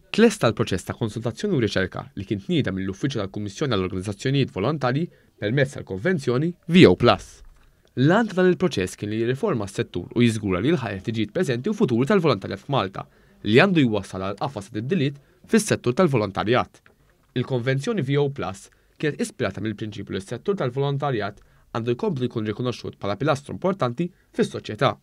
Tlesta l-proċess ta' konsultazzjoni u riċerka li kien tnieda mill-Uffiċċju tal-Kummissjoni għall-Organizzazzjonijiet Volontarji permezz tal-Konvenzjoni VO Plus. L-għan ta' dan il-proċess kien li jirriforma s-settur u jiżgura li jilħaq il-ħtiġijiet preżenti u futuri tal-volontarjat f'Malta, li għandu jwassal għal qafas ta' tibdiliet fis-settur tal-volontarjat. Il-Konvenzjoni VO Plus kienet ispirata mill-prinċipju li s-settur tal-volontarjat għandu jkompli jkun rikonoxxut bħala pilastru importanti fis-soċjetà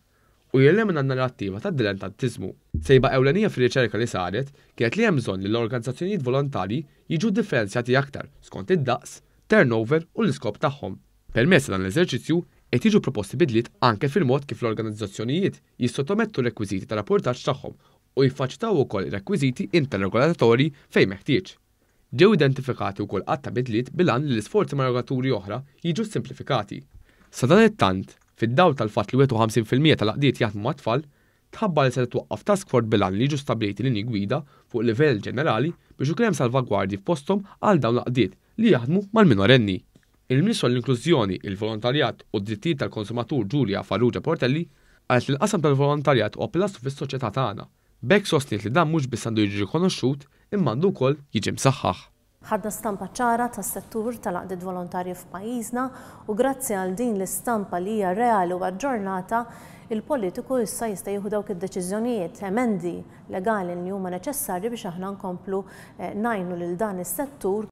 u jelimina n-narrattiva tad-dilettantiżmu. Sejba ewlenija fir-riċerka li saret kienet li hemm bżonn li l-organizzazzjonijiet volontarji jiġu ddifferenzjati aktar skont id-daqs, turnover u l-iskop tagħhom. Permezz ta' dan l-eżerċizzju qed jiġu proposti bidliet anke fil-mod kif l-organizzazzjonijiet jissottomettu r-rekwiżiti ta' rappurtaġġ tagħhom u jiffaċilitaw ukoll ir-rekwiżiti interregolatorji fejn meħtieġ. Ġew identifikati wkoll għadd ta' bidliet bil-għan li l-isforzi ma' regolaturi oħra jiġu ssimplifikati. Sadanittant, fid-dawl tal-fatt li 51% tal-għaqdiet jaħdmu mat-tfal, tħabbar li se titwaqqaf task force bil-għan li jiġu stabbiliti linji gwida fuq livell ġenerali biex ikun hemm salvagwardji f'posthom għal dawn l-għaqdiet li jaħdmu mal-minorenni. Il-Ministru għall-Inklużjoni, il-Volontarjat u d-Drittijiet tal-Konsumatur Julia Farrugia Portelli qalet li l-qasam tal-volontarjat huwa pilastru fis-soċjetà tagħna. B'hekk sostniet li dan mhux biss għandu jiġi rikonoxxut imma għandu wkoll jiġi msaħħaħ. Ħadna stampa ċara tas-settur tal-għaqdiet volontarji f'pajjiżna u grazzi għal din l-istampa li hija reali u aġġornata, il-politiku issa jista' jieħu dawk id-deċiżjonijiet, emendi legali li huma neċessarji biex aħna nkomplu ngħinu lil dan is-settur.